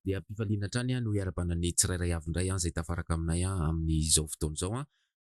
Dia am-pifaliana hatrany no hiarahabana ny tsirairay avy indray izay tafaraka aminay amin'izao fotoana izao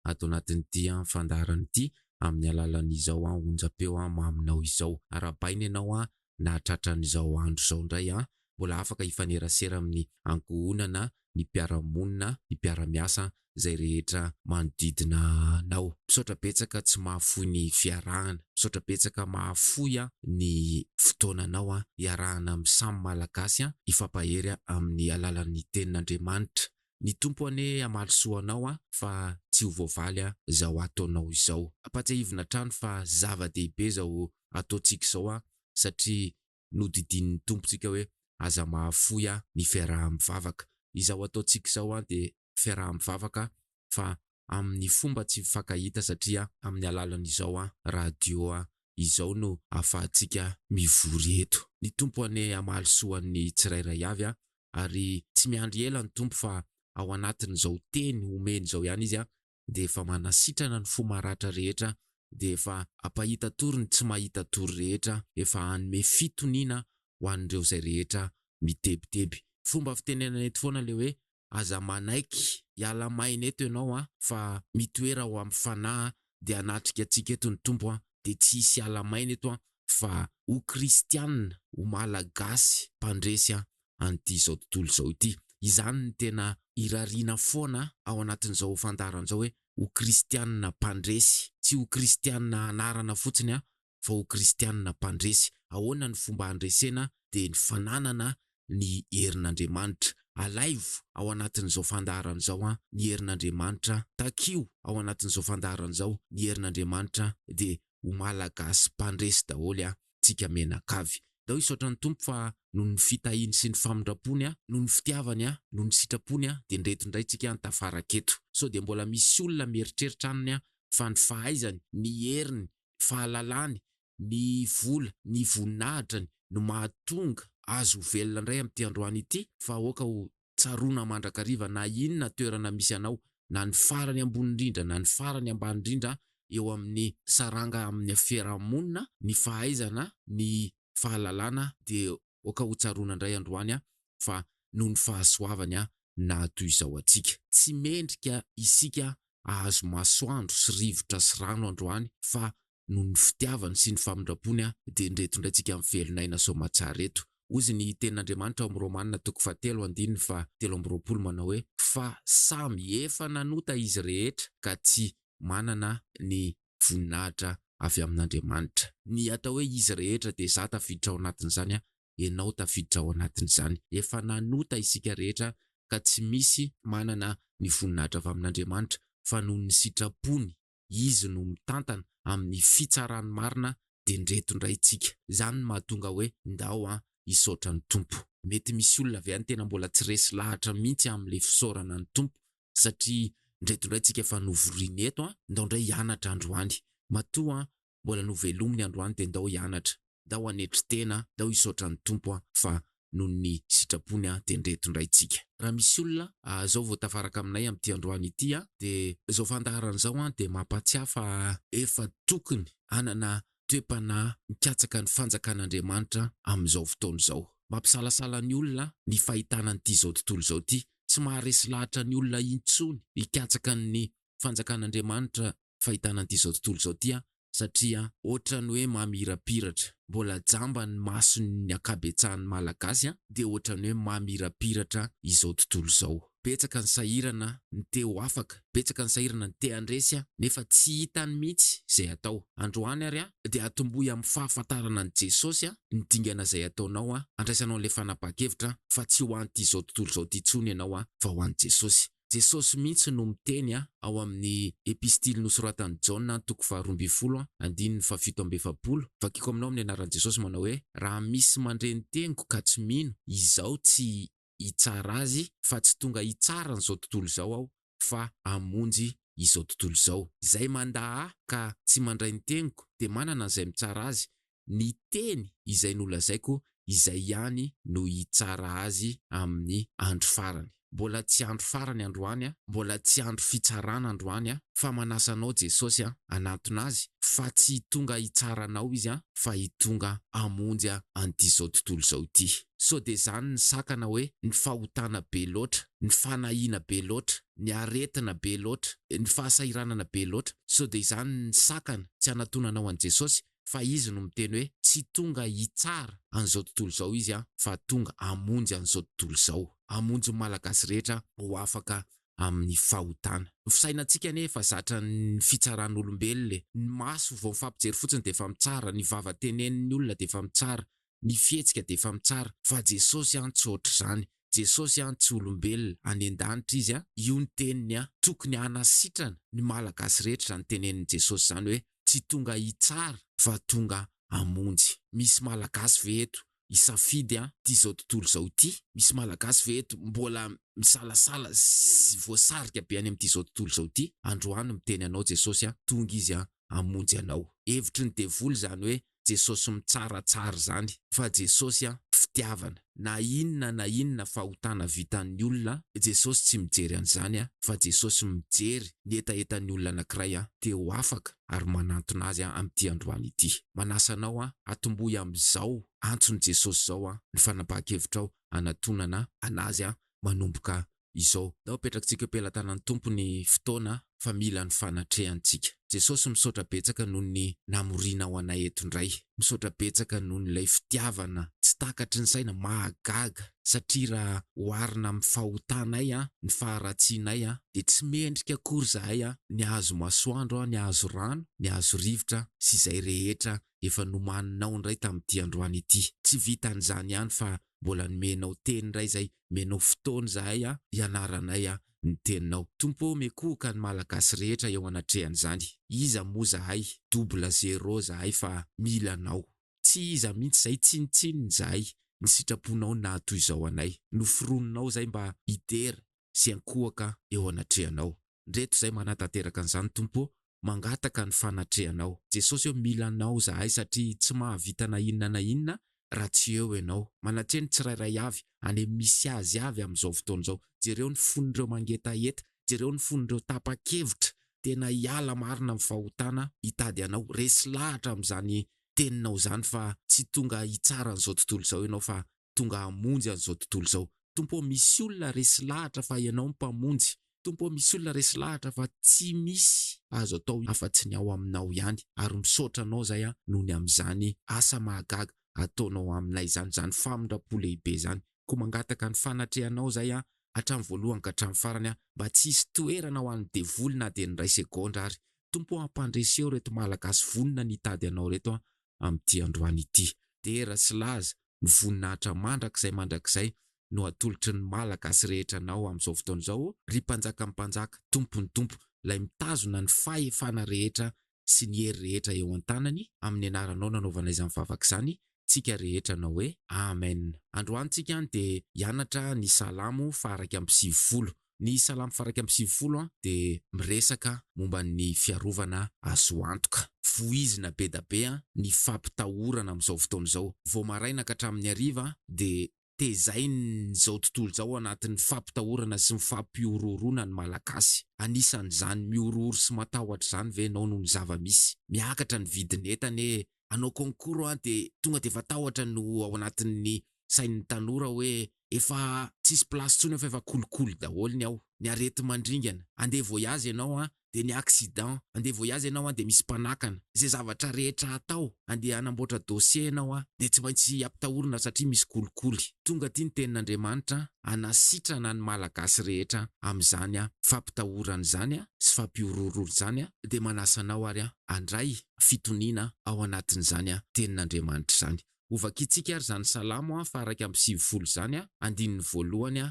ato anatin'ity fandaharana ity amin'ny alalan'izao onjam-peo maminao izao. Arahabaina ianao nahatratra an'izao andro izao indray, mbola afaka hifanerasera amin'ny ankohonana, ny mpiara-monina, ny mpiara-miasa izay rehetra manodidina anao. Misaotra betsaka tsy mahafoy ny fiarahana. Misaotra betsaka mahafoy ny fotoananao hiarahana amin'ny samy Malagasy hifampahery amin'ny alalan'ny tenin'Andriamanitra. Ny Tompo anie hamaly soa anao fa tsy ho voavaly izao ataonao izao. Ampatsiahivina hatrany fa zava-dehibe izao ataontsika izao satria nodidian'ny Tompontsika hoe aza mahafoy ny fiaraha-mivavaka. Izao ataontsika izao dia fiaraha-mivavaka fa amin'ny fomba tsy mifankahita satria amin'ny alalan'izao radio izao no ahafahantsika mivory eto. Ny Tompo anie hamaly soa an'ny tsirairay avy ary tsy miandry ela ny Tompo fa ao anatin'izao teny omeny izao ihany Izy dia efa manasitrana ny fo maratra rehetra, dia efa hampahita tory ny tsy mahita tory rehetra, efa hanome fitoniana ho an'ireo izay rehetra mitebiteby. Fomba fitenenana eto foana ilay hoe aza manaiky hiala maina eto ianao an, fa mitoera ao amin'ny fanahy dia hanatrika antsika eto ny Tompo an, dia tsy hisy hiala maina eto an, fa ho kristianina, ho malagasy mpandresy an, an'ity izao tontolo izao ity. Izany no tena irariana foana ao anatin'izao fandaharana izao hoe ho kristianina mpandresy. Tsy ho kristianina anarana fotsiny fa ho kristianina mpandresy. Ahoana ny fomba handresena? Dia ny fananana ny herin'Andriamanitra. Alaivo ao anatin'izao fandaharana izao ny herin'Andriamanitra. Takio ao anatin'izao fandaharana izao ny herin'Andriamanitra dia ho Malagasy mpandresy daholo tsika mianakavy. Ndao hisaotra ny Tompo fa noho ny fitahiany sy ny famindrampony, noho ny fitiavany, noho ny sitrapony dia ndreto indray tsika tafaraka eto. Sao dia mbola misy olona mieritreritra aminy fa ny fahaizany, ny heriny, ny fahalalany, ny vola, ny voninahitrany no mahatonga azy ho velona indray amin'ity androany ity fa aoka ho tsaroana mandrakariva na inona toerana misy anao na ny farany ambony indrindra na ny farany ambany indrindra eo amin'ny saranga amin'ny fiarahamonina, ny fahaizana, ny fahalalana dia aoka ho tsaroana indray androany fa noho ny fahasoavany nahatoy izao antsika. Tsy mendrika isika hahazo masoandro sy rivotra sy rano androany fa noho ny fitiavany sy ny famindrampony dia ndreto indray tsika mivelon'aina soamatsara eto. Hozy ny tenin'Andriamanitra ao amin'ny Romana toko fahatelo andininy faha 23 manao hoe, Fa samy efa nanota izy rehetra ka tsy manana ny voninahitra avy amin'Andriamanitra. Ny atao hoe izy rehetra dia za tafiditra ao anatin'izany, ianao tafiditra ao anatin'izany. Efa nanota isika rehetra ka tsy misy manana ny voninahitra avy amin'Andriamanitra fa noho ny sitrapony Izy no mitantana amin'ny fitsarany marina dia ndreto ndray tsika. Izany no mahatonga hoe ndao an hisaotra ny Tompo. Mety misy olona avy any tena mbola tsy resy lahatra mihitsy amin'ilay fisaorana ny Tompo satria ndreto ndray tsika efa novoriny eto an, ndao ndray hianatra androany. Matoa an mbola novelominy androany dia ndao hianatra. Ndao hanetry tena, ndao hisaotra ny Tompo an fa noho ny sitrapony an dia ndreto indray tsika. Raha misy olona zao vao tafaraka aminay amin'ity androany ity an dia izao fandaharana izao an dia mampatsiahy fa efa tokony hanana toe-panahy mikatsaka ny fanjakan'Andriamanitra amin'izao fotoana izao. Mampisalasala ny olona ny fahitana an'ity izao tontolo izao ity. Tsy maharesy lahatra ny olona intsony hikatsaka ny fanjakan'Andriamanitra fahitana an'ity izao tontolo izao ity an satria ohatran'ny hoe mamirapiratra, mbola jamba ny mason'ny ankabetsahan'ny Malagasy dia ohatran'ny hoe mamirapiratra izao tontolo izao. Betsaka ny sahirana ny te ho afaka, betsaka ny sahirana ny te handresy nefa tsy hitany mihitsy izay atao. Androany ary dia atombohy amin'ny fahafantarana an'i Jesosy ny dingana izay ataonao handraisanao an'ilay fanapahan-kevitra fa tsy ho an'ity izao tontolo izao ity intsony ianao fa ho an'i Jesosy. Jesosy mihitsy no miteny ao amin'ny epistily nosoratan'i Jaona toko faha-12 andininy faha-47, vakiko aminao amin'ny anaran'i Jesosy manao hoe, Raha misy mandre ny teniko ka tsy mino, izaho tsy hitsara azy, fa tsy tonga hitsara an'izao tontolo izao aho, fa hamonjy izao tontolo izao. Izay mandà ahy ka tsy mandray ny teniko dia manana an'izay mitsara azy, ny teny izay nolazaiko izay ihany no hitsara azy amin'ny andro farany. Mbola tsy andro farany androany a, mbola tsy andro fitsarana androany a, fa manasa anao Jesosy a, hanantona Azy, fa tsy tonga hitsara anao Izy a, fa hitonga hamonjy an'ity zao tontolo izao ity. Sao dia izany ny sakana hoe ny fahotana be loatra, ny fanahiana be loatra, ny aretina be loatra, ny fahasahiranana be loatra, sao dia izany ny sakana tsy hanatonanao an'i Jesosy, fa Izy no miteny hoe tsy tonga hitsara an'izao tontolo izao Izy fa tonga hamonjy an'izao tontolo izao, hamonjy ny Malagasy rehetra ho afaka amin'ny fahotana. Ny fisainantsika anie efa zatra ny fitsaran'olombelona e! Ny maso vao mifampijery fotsiny dia efa mitsara, ny vava tenenin'ny olona dia efa mitsara, ny fihetsika dia efa mitsara, fa Jesosy an tsy ohatr'izany, Jesosy an tsy olombelona, any an-danitra Izy an, io ny teniny an, tokony hanasitrana ny Malagasy rehetra izany tenenin'i Jesosy izany hoe tsy tonga hitsara fa tonga hamonjy. Misy Malagasy ve eto hisafidy an ity izao tontolo izao ity? Misy Malagasy ve eto mbola misalasala sy voasarika be any amin'ity izao tontolo izao ity? Androany miteny anao Jesosy an, tonga Izy an hamonjy anao. Hevitry ny devoly izany hoe Jesosy mitsaratsara izany fa Jesosy an fitiavana. Na inona na inona fahotana vitan'ny olona Jesosy tsy mijery an'izany an fa Jesosy mijery ny hetahetan'ny olona anankiray an te ho afaka ary manantona azy an amin'ity androany ity. Manasa anao an atombohy amin'izao antson'i Jesosy izao an ny fanapahan-kevitrao hanatonana an'Azy an manomboka izao. Ndao apetrakitsika eo am-pelatanan'ny Tompo ny fotoana fa mila ny fanatrehantsika. Jesosy misaotra betsaka noho ny namorianao anay eto indray. Misaotra betsaka noho ilay fitiavana tsy takatry ny saina, mahagaga satria raha oharina amin'ny fahotanay ny faharatsianay dia tsy mendrika akory izahay ny hahazo masoandro, ny hahazo rano, ny hahazo rivotra sy izay rehetra efa nomaninao indray tamin'ity androany ity. Tsy vitan'izany ihany fa mbola nomenao teny indray izay, omenao fotoana izahay hianaranay ny teninao. Tompo ô mikohoka ny Malagasy rehetra eo anatrehan'izany. Iza moa zahay, double zéro zahay fa mila anao. Tsy iza mihitsy izay tsinontsinona izahay, ny sitraponao no nahatoy izao anay. Noforoninao izay mba hidera sy hiankohoka eo anatrehanao. Ndreto izay manatanteraka an'izany Tompo ô, mangataka ny fanatrehanao. Jesosy ô mila anao zahay satria tsy mahavita na inona na inona raha tsy eo ianao. Manatreha ny tsirairay avy any amin'ny misy azy avy amin'izao fotoana izao. Jereo ny fon'ireo mangetaheta, jereo ny fon'ireo tapa-kevitra tena hiala marina amin'ny fahotana hitady anao. Resy lahatra amin'izany teninao izany fa tsy tonga hitsara an'izao tontolo izao ianao fa tonga hamonjy an'izao tontolo izao. Tompo ô, misy olona resy lahatra fa Ianao no Mpamonjy. Tompo ô, misy olona resy lahatra fa tsy misy azo atao afa-tsy ny ao Aminao ihany. Ary misaotra Anao izahay an, noho ny amin'izany asa mahagaga ataonao aminay izany, izany famindram-po lehibe izany. Koa mangataka ny fanatrehanao izahay an, hatramin'ny voalohany ka hatramin'ny farany an, mba tsy hisy toerana ho an'ny devoly na dia ny iray segondra ary. Tompo ô, ampandreseo ireto Malagasy vonona ny hitady Anao ireto an, amin'ity androany ity. Dera sy laza, ny voninahitra mandrakizay mandrakizay no atolotry ny Malagasy rehetra anao amin'izao fotoana izao, ry Mpanjakan'ny mpanjaka, Tompon'ny tompo, ilay mitazona ny fahefana rehetra sy ny hery rehetra eo an-tanany, amin'ny anaranao nanaovana izany vavaka izany, tsika rehetra hanao hoe, Amen. Androany tsika dia hianatra ny Salamo faha 91. Ny Salamo faha 91 dia miresaka momba ny fiarovana azo antoka. Voizina be da be ny fampitahorana amin'izao fotoana izao. Vao maraina ka hatramin'ny hariva dia tezain'izao tontolo izao ao anatin'ny fampitahorana sy ny fampihorohoroana ny Malagasy. Anisan'izany mihorohoro sy matahotra izany ve ianao noho ny zava-misy? Miakatra ny vidin'entana e! Hanao concours an dia tonga dia efa tahotra no ao anatin'ny sain'ny tanora hoe efa tsisy place intsony ao fa efa kolikoly daholo ny ao, ny areti-mandringana, andeha voyage ianao an dia ny accident, andeha voyage ianao an dia misy mpanakana, izay zavatra rehetra atao, andeha hanamboatra dossier ianao an dia tsy maintsy ampitahorina satria misy kolikoly. Tonga aty ny tenin'Andriamanitra hanasitrana ny Malagasy rehetra amin'izany fampitahorana izany sy fampihorohoroana izany dia manasa anao ary handray fitoniana ao anatin'izany tenin'Andriamanitra izany. Hovakintsika ary izany Salamo faha 91 izany, andininy voalohany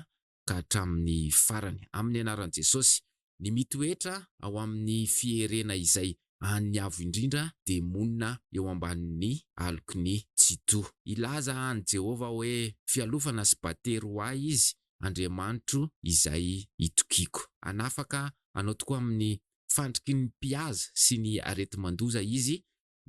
ka hatramin'ny farany. Amin'ny anaran'i Jesosy. Ny mitoetra ao amin'ny fierena izay an'ny Avo Indrindra dia monina eo ambanin'ny aloky ny Tsitoha. Hilaza an'i Jehovah hoe, Fialofana sy batery ho ahy Izy, Andriamanitro izay itokiako. Hanafaka anao tokoa amin'ny fandriky ny mpihaza sy ny areti-mandoza Izy,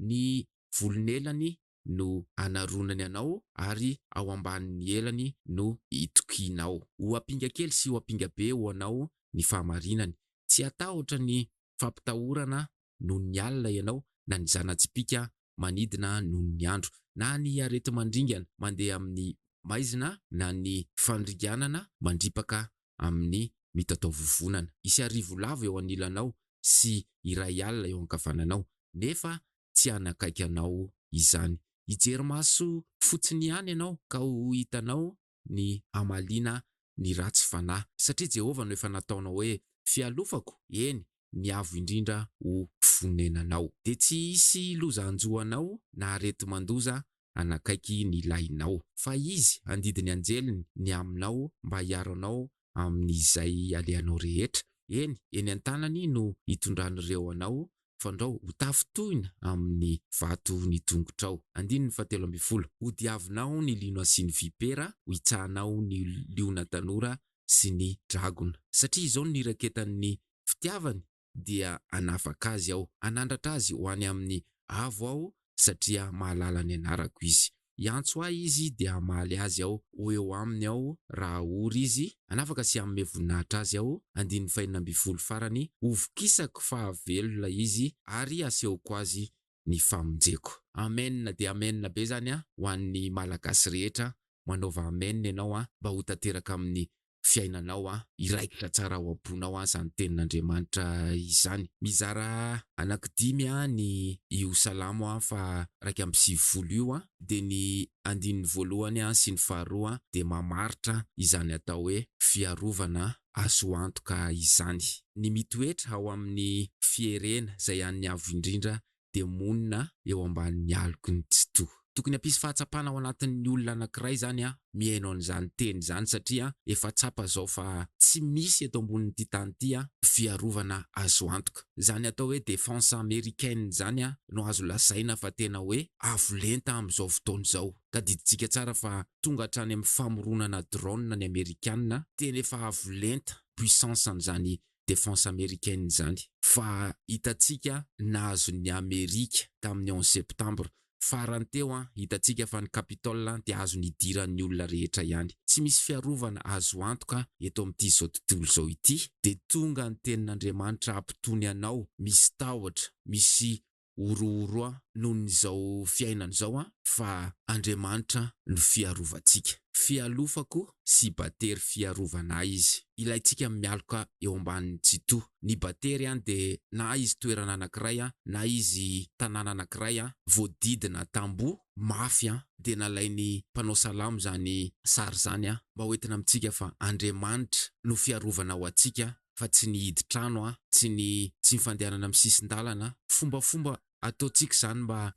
ny volon'elany. no anaronany anao ary ao ambanin'ny elany no itokianao. Ho ampinga kely sy ho ampinga be ho anao ny fahamarinany. Tsy hatahotra ny fampitahorana noho ny alina ianao, na ny zana-tsipìka manidina noho ny andro, na ny areti-mandringana mandeha amin'ny maizina, na ny fandringanana mandripaka amin'ny mitataovovonana. Hisy arivolavo eo anilanao sy 1000 eo ankavananao, nefa tsy hanakaiky anao izany. Hijery maso fotsiny ihany ianao ka ho hitanao ny hamaliana ny ratsy fanahy. Satria Jehovah no efa nataonao hoe fialofako, eny, ny Avo Indrindra ho fonenanao. Dia tsy hisy loza hanjo anao na areti-mandoza hanakaiky ny lahinao. Fa Izy handidy ny anjeliny ny aminao mba hiaro anao amin'izay alehanao rehetra. Eny, eny an-tanany no hitondran'ireo anao, fandrao ho tafintohina amin'ny vato ny tongotrao. Andininy fahatelo ambin'ny folo. Hodiavinao ny liona sy ny vipera, ho hitsahanao ny liona tanora sy ny dragona. Satria izao no niraketan'ny fitiavany, dia hanafaka azy aho. Hanandratra azy ho any amin'ny avo aho, satria mahalala ny anarako izy. Hiantso ahy izy dia hamaly azy aho, ho eo aminy aho raha ory izy, hanafaka sy hanome voninahitra azy aho, andininy fahenina ambin'ny folo farany, hovokisako fa velona izy ary hasehoko azy ny famonjeko. Amen dia amen be zany an ho an'ny Malagasy rehetra, manaova amen ianao an mba ho tanteraka amin'ny fiainanao an, hiraikitra tsara ao am-ponao an izany tenin'Andriamanitra izany. Mizara anankidimy an ny io salamo an faha 91 io an, dia ny andininy voalohany an sy ny faharoa an dia mamaritra izany atao hoe fiarovana azo antoka izany. Ny mitoetra ao amin'ny fierena izay an'ny Avo Indrindra dia monina eo ambanin'ny aloky ny Tsitoha. Tokony hampisy fahatsapana ao anatin'ny olona anankiray izany mihaino an'izany teny izany satria efa tsapa izao fa tsy misy eto ambonin'ity tany ity fiarovana azo antoka. Izany atao hoe défense américaine izany no azo lazaina fa tena hoe avo lenta amin'izao fotoana izao. Tadidintsika tsara fa tonga hatrany amin'ny famoronana drone ny amerikana, tena efa avo lenta puissance an'izany défense américaine izany. Fa hitantsika nahazo ny Amerika tamin'ny onze septembre farany teo an, hitantsika fa ny Capitole dia azo nidiran'ny olona rehetra ihany. Tsy misy fiarovana azo antoka eto amin'ity izao tontolo izao ity, dia tonga ny tenin'Andriamanitra hampitony anao, misy tahotra, misy horohoro aho noho ny izao fiainana izao an, fa Andriamanitra no fiarovantsika. Fialofako sy batery fiarovana ahy Izy. Ilaintsika ny mialoka eo ambanin'ny Tsitoha. Ny batery an dia na izy toerana anankiray an, na izy tanàna anankiray an, voadidina tamboho mafy an, dia nalain'ny mpanao salamo izany sary izany an, mba hoentina amintsika fa Andriamanitra no fiarovana ho antsika fa tsy ny hidy trano a, tsy ny tsy ny fandehanana amin'ny sisin-dalana. Fombafomba ataontsika izany mba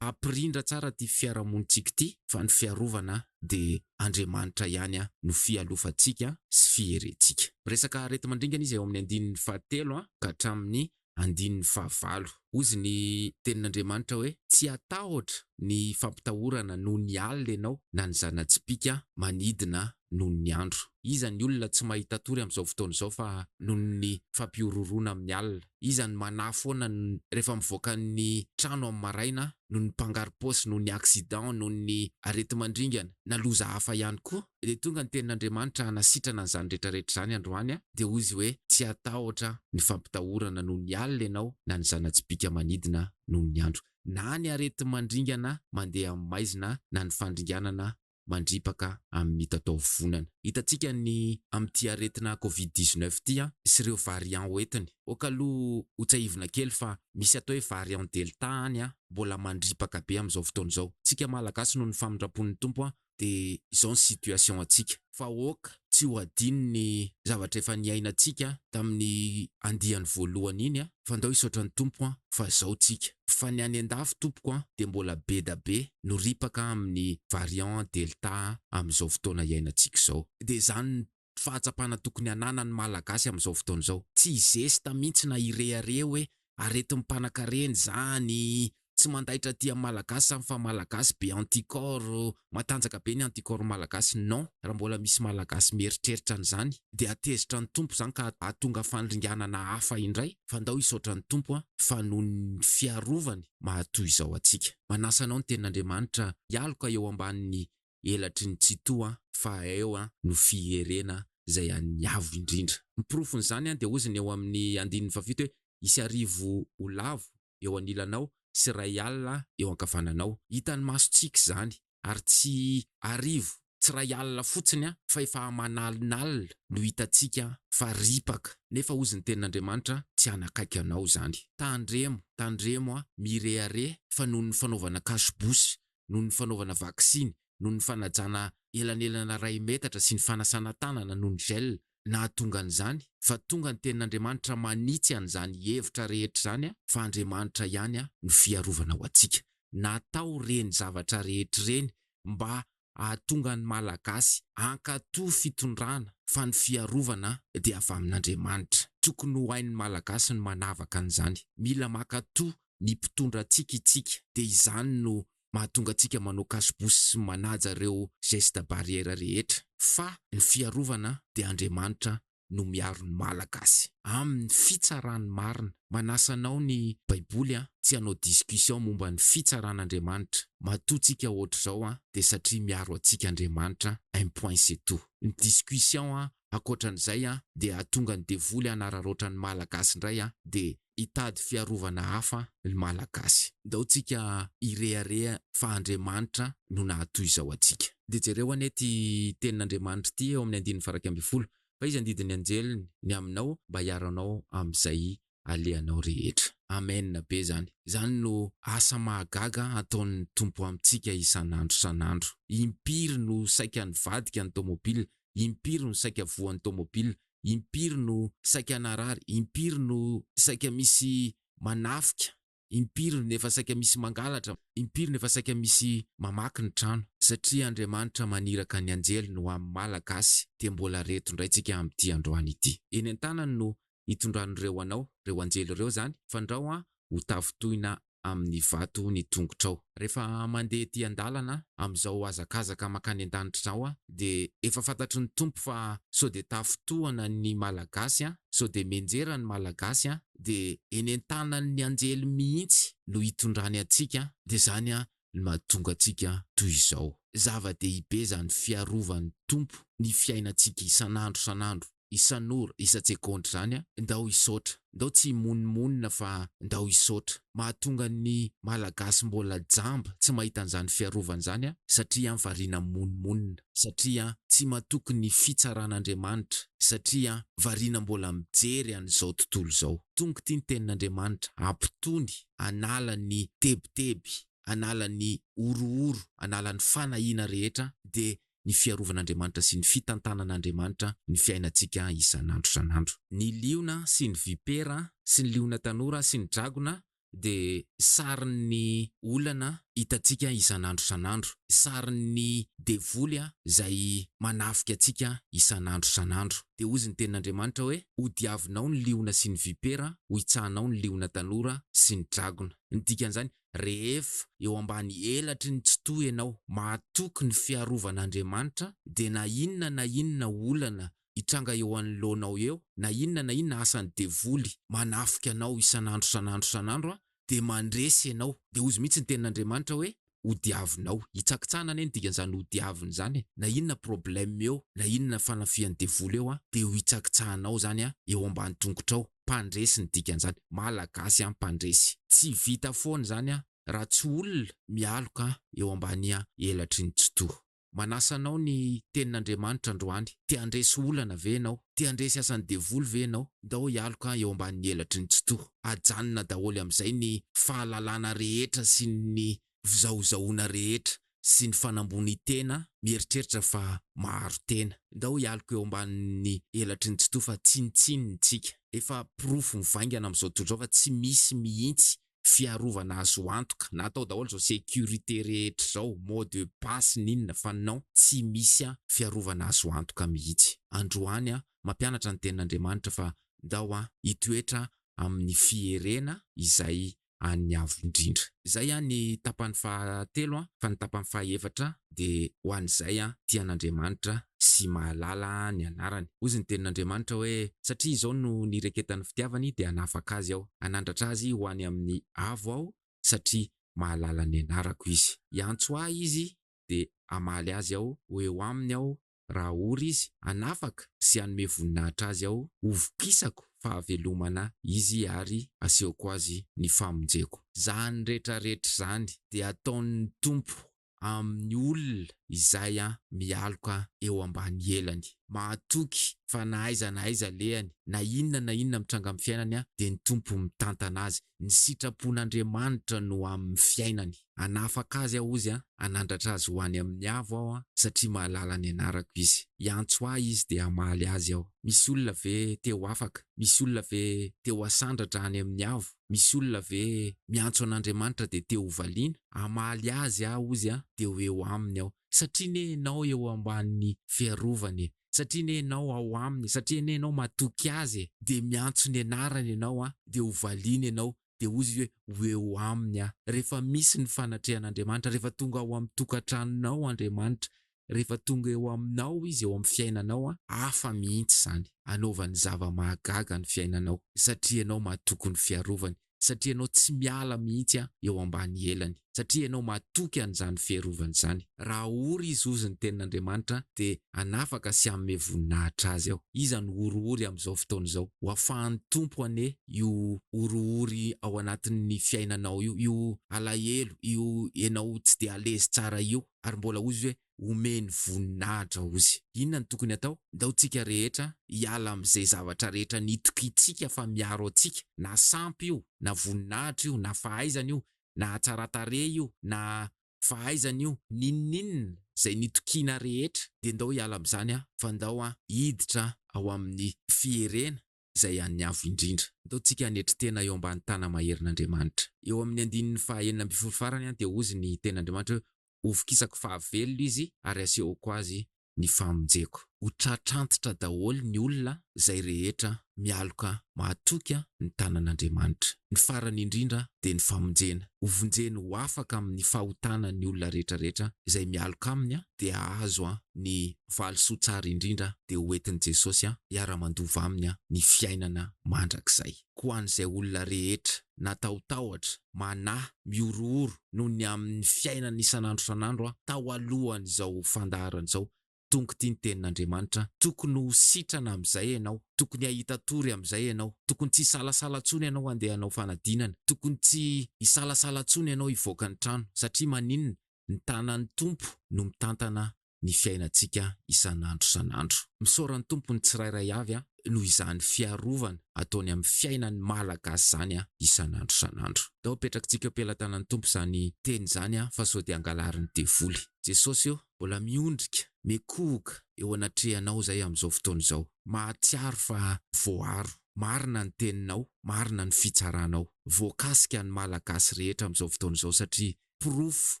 hampirindra tsara ity fiarahamonintsika ity fa ny fiarovana dia Andriamanitra ihany no fialofantsika sy fiherentsika. Miresaka areti-mandringana izy eo amin'ny andininy fahatelo ka hatramin'ny andininy fahavalo. Hozy ny tenin'Andriamanitra hoe, Tsy hatahotra ny fampitahorana noho ny alina ianao, na ny zana-tsipìka manidina noho ny andro. Iza ny olona tsy mahita tory amin'izao fotoana izao fa noho ny fampihorohoroana amin'ny alina? Iza no manahy foana rehefa mivoaka ny trano amin'ny maraina noho ny mpangaro-paosy, noho ny accident, noho ny areti-mandringana, na loza hafa ihany koa? Dia tonga ny tenin'Andriamanitra hanasitrana an'izany rehetrarehetra izany androany, dia hoy Izy hoe, Tsy hatahotra ny fampitahorana noho ny alina ianao, na ny zana-tsipìka manidina noho ny andro, na ny areti-mandringana mandeha amin'ny maizina, na ny fandringanana mandripaka amin'ny mitataovovonana. Hitantsika ny amin'ity aretina covid 19 ity sy ireo variant hoentiny. Ok aloha hotsahivina kely fa misy atao hoe variant delta any mbola mandripaka be amin'izao fotoana izao. Tsika Malagasy noho ny famindram-pon'ny Tompo dia izao ny situation antsika. Fa ok tsy ho adino ny zavatra efa niainantsika tamin'ny andiany voalohany iny fa ndao hisaotra ny Tompo fa zao tsika. Fa ny any andafy tompoko dia mbola beda be no ripaka amin'ny variant delta amin'izao fotoana iainantsika izao. Dia izany ny fahatsapana tokony hananan'ny Malagasy amin'izao fotoana izao. Tsy hizesta mihitsy na hirehareha hoe aretin'ny mpanakarena izany. Tsy mandaitra aty amin'ny Malagasy zany fa Malagasy be anticorps, matanjaka be ny anticorps Malagasy, non, raha mbola misy Malagasy mieritreritra an'izany dia hatezitra ny Tompo zany ka hahatonga fandringanana hafa indray, fa ndao hisaotra ny Tompo an, fa noho ny fiarovany mahatoy izao antsika. Manasa anao ny tenin'Andriamanitra hialoka eo ambanin'ny elatry ny Tsitoha fa eo no fierena izay an'ny Avo indrindra. Ny porofon'izany dia hozy ny eo amin'ny andininy fahafito hoe hisy arivo ho lavo eo anilanao sy 1000 eo ankavananao. Hitan'ny masontsika izany ary tsy arivo, tsy 1000 fotsiny fa efa aman'alinalina no hitantsika fa ripaka. Nefa hozy ny tenin'Andriamanitra tsy hanakaiky anao izany. Tandremo, tandremo mirehareha fa noho ny fanaovana cache-bouche noho ny fanaovana vaksiny, noho ny fanajana elanelana iray metatra sy ny fanasana tanana noho ny gel nahatonga an'izany, fa tonga ny tenin'Andriamanitra manitsy an'izany hevitra rehetra izany fa Andriamanitra ihany no fiarovana ho antsika. Natao ireny zavatra rehetra ireny mba hahatonga ny Malagasy hankatò fitondrana fa ny fiarovana dia avy amin'Andriamanitra. Tokony ho hain'ny Malagasy ny manavaka an'izany. Mila mankatò ny mpitondra antsika itsika dia izany no mahatonga antsika manao cache bouche sy manaja ireo geste barrière rehetra fa ny fiarovana dia Andriamanitra no miaro ny Malagasy aminy fitsarany marina. Manasa anao ny baiboly an tsy hanao discussion momba ny fitsaran'Andriamanitra. Matoa tsika ohatr'izao an dia satria miaro antsika Andriamanitra un point c'est tout. Ny discussion an ankoatran'izay an dia hahatonga ny devoly hanararaotra ny Malagasy indray an dia hitady fiarovana hafa ny Malagasy. Ndao tsika hirehareha fa Andriamanitra no nahatoy izao antsika. Dia jereo anie ity tenin'Andriamanitra ity eo amin'ny andininy faha 11, Fa izy handidy ny anjeliny ny aminao mba hiaro anao amin'izay alehanao rehetra. Amen be zany. Izany no asa mahagaga ataon'ny Tompo amintsika isan'andro isan'andro. Impiry no saika nivadika ny tomobile, impiry no saika voan'ny tomobile, Impiry no saika narary, impiry no saika misy manafika, impiry no efa saika misy mangalatra, impiry no efa saika misy mamaky ny trano. Satria Andriamanitra maniraka ny anjeliny ho amin'ny Malagasy dia mbola reto indray tsika amin'ity androany ity. Eny an-tanany no hitondran'ireo anao, ireo anjely ireo izany, fandrao an ho tafintohina amin'ny vato ny tongotrao. Rehefa mandeha ety an-dalana amin'izao hazakazaka mankany an-danitra izao aho dia efa fantatry ny Tompo fa sao dia tafintohana ny Malagasy an, sao dia mianjera ny Malagasy an, dia eny an-tanan'ny anjely mihitsy no hitondrany antsika, dia izany no mahatonga antsika toy izao. Zava-dehibe izany fiarovan'ny Tompo ny fiainantsika isan'andro isan'andro. isan'ora, isan-tsegondra izany an, ndao hisaotra. Ndao tsy himonomonona fa ndao hisaotra. Mahatonga ny Malagasy mbola jamba tsy mahita an'izany fiarovana izany an, satria an variana mimonomonona, satria an tsy matoky ny fitsaran'Andriamanitra, satria an variana mbola mijery an'izao tontolo izao. Tonga ity ny tenin'Andriamanitra hampitony, hanala ny tebiteby, hanala ny horohoro, hanala ny fanahiana rehetra dia ny fiarovan'Andriamanitra sy ny fitantanan'Andriamanitra ny fiainantsika isan'andro isan'andro. Ny liona sy ny vipera sy ny liona tanora sy ny dragona dia sarin'ny olana hitantsika isan'andro isan'andro, sarin'ny devoly izay manafika antsika isan'andro isan'andro. Dia hozy ny tenin'Andriamanitra hoe, Hodiavinao ny liona sy ny vipera, hohitsahanao ny liona tanora sy ny dragona. Ny dikan'izany, Rehefa eo ambany elatry ny Tsitoha ianao, mahatoky ny fiarovan'Andriamanitra, dia na inona na inona olana hitranga eo anoloanao eo, na inona na inona asan'ny devoly manafika anao isan'andro isan'andro isan'andro, dia mandresy ianao. Dia hozy mihitsy ny tenin'Andriamanitra hoe, hodiavinao. Hitsakitsahana anie ny dikan'izany hodiavina izany e. Na inona problème eo, na inona fanafihan'ny devoly eo, dia ho hitsakitsahanao izany eo ambany tongotrao. Mpandresy ny dikan'izany. Malagasy an mpandresy. Tsy vita foana izany an raha tsy olona mialoka eo ambany elatry ny Tsitoha. Manasa anao ny tenin'Andriamanitra androany. Te handresy olana ve ianao? Te handresy asan'ny devoly ve ianao? Ndao hialoka eo ambanin'ny elatry ny Tsitoha. Ajanona daholo amin'izay ny fahalalana rehetra sy ny fizahozahoana rehetra sy ny fanambonian-tena mieritreritra fa maharo tena. Ndao hialoka eo ambanin'ny elatry ny Tsitoha fa tsinontsinona tsika. Efa porofo mivaingana amin'izao tontolo izao fa tsy misy mihitsy fiarovana azo antoka. Na atao daholo izao sécurité rehetra izao, mot de passe n'inona fa non, tsy misy fiarovana azo antoka mihitsy. Androany mampianatra ny tenin'Andriamanitra fa ndao hitoetra amin'ny fierena izay. an'ny Avo Indrindra. Izay ny tapany fahatelo fa ny tapany fahaefatra dia ho an'izay tia an'Andriamanitra sy mahalala ny anarany. Hozy ny tenin'Andriamanitra hoe, Satria izao no nireketan'ny fitiavany dia hanafaka azy aho, hanandratra azy ho any amin'ny avo aho satria mahalala ny anarako izy. Hiantso ahy izy dia hamaly azy aho, ho eo aminy aho raha ory izy, hanafaka sy hanome voninahitra azy aho, hovokisako fahavelomana izy ary asehoko azy ny famonjeko. Izany rehetrarehetra izany dia ataon'ny Tompo amin'ny olona izay mialoka eo ambany elany. Mahatoky fa na aiza na aiza alehany, na inona na inona mitranga amin'ny fiainany dia ny Tompo mitantana azy. Ny sitrapon'Andriamanitra no amin'ny fiainany. Hanafaka azy aho hozy an, hanandratra azy ho any amin'ny avo aho an, satria mahalala ny anarako izy. Hiantso ahy izy dia hamaly azy aho. Misy olona ve te ho afaka? Misy olona ve te ho asandratra any amin'ny avo? Misy olona ve miantso an'Andriamanitra dia te ho valiana? Hamaly azy aho hozy an, dia ho eo aminy aho. Satria anie ianao eo ambany fiarovany e! Satria anie ianao ao aminy, satria anie ianao matoky azy e! Dia miantso ny anarany ianao an, dia ho valiany ianao, dia hozy izy hoe, ho eo aminy aho. Rehefa misy ny fanatrehan'Andriamanitra, rehefa tonga ao amin'ny tokantranonao Andriamanitra, rehefa tonga eo aminao Izy, eo amin'ny fiainanao, hafa mihitsy izany. Anaovany zava-mahagaga ny fiainanao, satria ianao matoky ny fiarovany. satria ianao tsy miala mihitsy eo ambany elany, satria ianao matoky an'izany fiarovana izany. Raha ory izy hozy ny tenin'Andriamanitra dia hanafaka sy hanome voninahitra azy aho. Iza no oriory amin'izao fotoana izao? Ho afahan'ny Tompo anie io oriory ao anatin'ny fiainanao io, io alahelo, io ianao tsy dia à l'aise tsara io, ary mbola hozy hoe omeny voninahitra ozy. Inona no tokony atao? Ndao tsika rehetra hiala amin'izay zavatra rehetra nitokiantsika fa miaro antsika, na sampy io, na voninahitra io, na fahaizana io, na hatsaran-tarehy io, na fahaizana io, n'inon'inona izay nitokiana rehetra dia ndao hiala amin'izany fa ndao hiditra ao amin'ny fierena izay an'ny Avo Indrindra. Ndao tsika hanetry tena eo ambany tana-maherin'Andriamanitra. Eo amin'ny andininy faha 16 farany dia hozy ny tenin'Andriamanitra hoe, Hovokisako fahavelona izy ary asehoko azy ny famonjeko. Ho tratrantitra daholo ny olona izay rehetra mialoka mahatoky ny tanan'Andriamanitra. Ny farany indrindra dia ny famonjena. Hovonjeny ho afaka amin'ny fahotana ny olona rehetra rehetra izay mialoka aminy dia hahazo ny valisoa tsara indrindra dia ho entin'i Jesosy hiara-mandova aminy ny fiainana mandrakizay. Koa an'izay olona rehetra natahotahotra, manahy, mihorohoro noho ny amin'ny fiainana isan'andro isan'andro tao alohan'izao fandaharana izao, tonga ity ny tenin'Andriamanitra, tokony ho sitrana amin'izay ianao, tokony hahita tory amin'izay ianao, tokony tsy hisalasala intsony ianao handeha hanao fanadinana, tokony tsy hisalasala intsony ianao hivoaka ny trano, satria maninona? Ny tanan'ny Tompo no mitantana ny fiainantsika isan'andro isan'andro. Misaora ny Tompo ny tsirairay avy noho izany fiarovana ataony amin'ny fiainan'ny Malagasy izany isan'andro isan'andro. Ndao apetrakitsika eo am-pelatanan'ny Tompo izany teny izany fa sao dia angalarin'ny devoly. Jesosy ô, mbola miondrika, mikohoka eo anatrehanao izay amin'izao fotoana izao. Mahatsiaro fa voaaro. Marina ny teninao, marina ny fitsaranao. Voakasika ny Malagasy rehetra amin'izao fotoana izao satria Porofo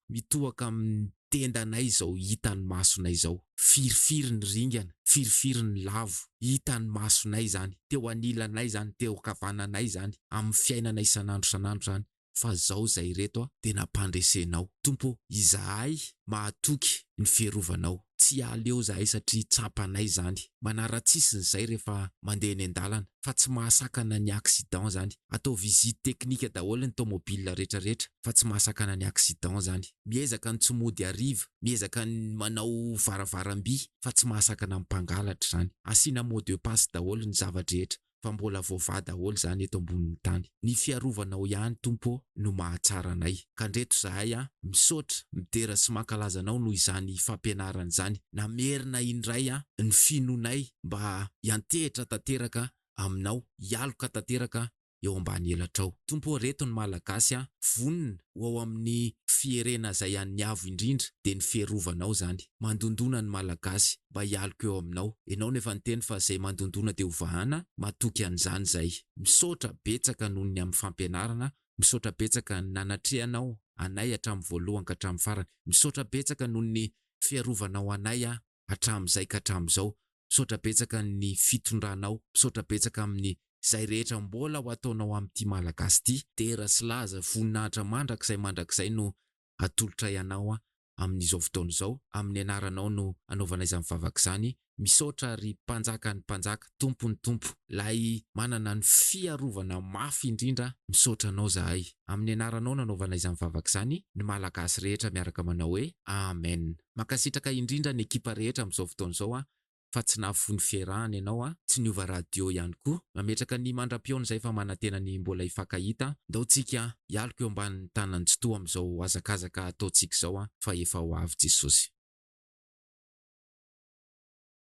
mitohaka amin'ny tendanay izao hitan'ny masonay izao. Firifiry ny ringana, firifiry ny lavo. Hitan'ny masonay izany, teo anilanay izany, teo ankavananay izany, amin'ny fiainana isan'andro isan'andro izany. Fa izao izay ireto dia nampandresenao. Tompo ô, izahay mahatoky ny fiarovanao. Tsy hiala eo izahay satria tsapanay izany. Manara-tsisiny izay rehefa mandeha eny an-dalana. Fa tsy mahasakana ny accident izany. Atao visite technique daholo ny tomobile rehetra rehetra fa tsy mahasakana ny accident zany. Miezaka ny tsy mody hariva, miezaka ny manao varavaram-by fa tsy mahasakana ny mpangalatra izany. Asiana mot de passe daholo ny zava-drehetra fa mbola voavaha daholo izany eto ambonin'ny tany. Ny fiarovanao ihany Tompo ô no mahatsara anay. Ka ndreto zahay an, misaotra, midera sy mankalaza anao noho izany fampianarana izany. Namerina indray an ny finoanay mba hiantehitra tanteraka aminao, hialoka tanteraka eo ambany elatrao. Tompo ô reto ny Malagasy a, vonona ho ao amin'ny fierena izay an'ny Avo indrindra dia ny fiarovanao izany. Mandondona ny Malagasy mba hialoka eo aminao. Ianao no efa niteny fa izay mandondona dia ho vahana, matoky an'izany izay. Misaotra betsaka noho ny amin'ny fampianarana, misaotra betsaka nanatrehanao anay hatramin'ny voalohany ka hatramin'ny farany. Misaotra betsaka noho ny fiarovanao anay hatramin'izay ka hatramin'izao. Misaotra betsaka ny fitondranao, misaotra betsaka amin'ny. izay rehetra mbola ho ataonao amin'ity Malagasy ity. Dera sy laza, voninahitra mandrakizay mandrakizay no atolotray anao amin'izao fotoana izao. Amin'ny anaranao no anaovana izany vavaka izany. Misaotra ry Mpanjakan'ny mpanjaka, Tompon'ny tompo, lay manana ny fiarovana mafy indrindra, misaotra anao zahay. Amin'ny anaranao no anaovana izany vavaka izany, ny Malagasy rehetra miaraka manao hoe Amen. Mankasitraka indrindra ny ekipa rehetra amin'izao fotoana izao an, fa tsy nahafoy ny fiarahana ianao an, tsy niova radio ihany koa. Mametraka ny mandra-pihaona izay fa manantena ny mbola hifankahita an. Ndao tsika hialoka eo ambanin'ny tanan'i Tsitoha amin'izao hazakazaka ataontsika izao an, fa efa ho avy Jesosy.